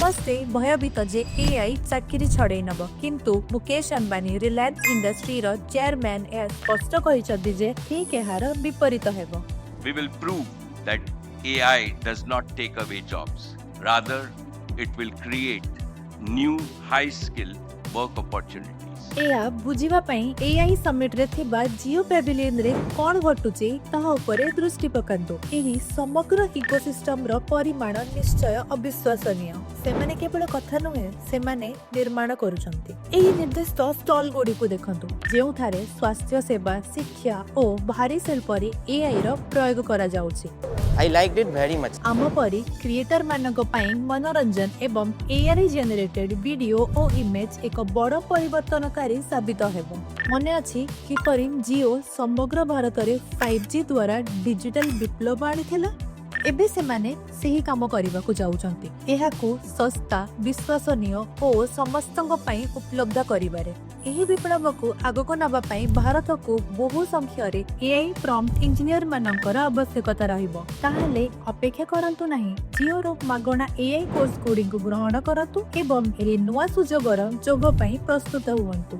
ସମସ୍ତେ ଭୟଭୀତ ଯେ ଏଆଇ ଚାକିରି ଛଡ଼େଇ ନେବ। କିନ୍ତୁ ମୁକେଶ ଅମ୍ବାନୀ, ରିଲାଏନ୍ସ ଇଣ୍ଡଷ୍ଟ୍ରିର ଚେୟାରମ୍ୟାନ୍, ଏହା ସ୍ପଷ୍ଟ କହିଛନ୍ତି ଯେ ଠିକ୍ ଏହାର ବିପରୀତ ହେବ। We will prove that AI does not take away jobs. Rather, it will create new high skill work opportunities. ଏହା ବୁଝିବା ପାଇଁ ଏଆଇ ସମିଟରେ ଥିବା ଜିଓ ପ୍ୟାଭିଲିୟନରେ କ'ଣ ଘଟୁଛି, ତାହା ଉପରେ ଦୃଷ୍ଟି ପକାନ୍ତୁ। ଏହି ସମଗ୍ର ଇକୋସିଷ୍ଟମର ପରିମାଣ ନିଶ୍ଚୟ ଅବିଶ୍ୱସନୀୟ। ସେମାନେ କେବଳ କଥା ନୁହେଁ, ସେମାନେ ନିର୍ମାଣ କରୁଛନ୍ତି। ଏହି ନିର୍ଦ୍ଦିଷ୍ଟ ଷ୍ଟଲ ଗୁଡ଼ିକୁ ଦେଖନ୍ତୁ, ଯେଉଁଠାରେ ସ୍ୱାସ୍ଥ୍ୟ ସେବା, ଶିକ୍ଷା ଓ ଭାରୀ ଶିଳ୍ପରେ ଏଆଇ ର ପ୍ରୟୋଗ କରାଯାଉଛି। I liked it very much. ଆମ ପରି କ୍ରିଏଟର ମାନଙ୍କ ପାଇଁ ମନୋରଞ୍ଜନ ଏବଂ ଏଆଇ ଜେନେରେଟେଡ୍ ଭିଡିଓ ଓ ଇମେଜ ଏକ ବଡ଼ ପରିବର୍ତ୍ତନକାରୀ ସାବିତ ହେବ। ମନେ ଅଛି କିପରି ଜିଓ ସମଗ୍ର ଭାରତରେ 5G ଦ୍ୱାରା ଡିଜିଟାଲ ବିପ୍ଳବ ଆଣିଥିଲା? ଏବେ ସେମାନେ ସେହି କାମ କରିବାକୁ ଯାଉଛନ୍ତି, ଏହାକୁ ଶସ୍ତା, ବିଶ୍ୱସନୀୟ ଓ ସମସ୍ତଙ୍କ ପାଇଁ ଉପଲବ୍ଧ କରିବାରେ। ଏହି ବିପ୍ଳବକୁ ଆଗକୁ ନେବା ପାଇଁ ଭାରତକୁ ବହୁ ସଂଖ୍ୟାରେ ଏଆଇ ପ୍ରମ୍ପ୍ଟ ଇଞ୍ଜିନିୟର ମାନଙ୍କର ଆବଶ୍ୟକତା ରହିବ। ତାହେଲେ ଅପେକ୍ଷା କରନ୍ତୁ ନାହିଁ। ଜିଓର ମାଗଣା ଏଆଇ କୋର୍ସ ଗୁଡ଼ିକୁ ଗ୍ରହଣ କରନ୍ତୁ ଏବଂ ଏହି ନୂଆ ସୁଯୋଗର ଯୋଗ ପାଇଁ ପ୍ରସ୍ତୁତ ହୁଅନ୍ତୁ।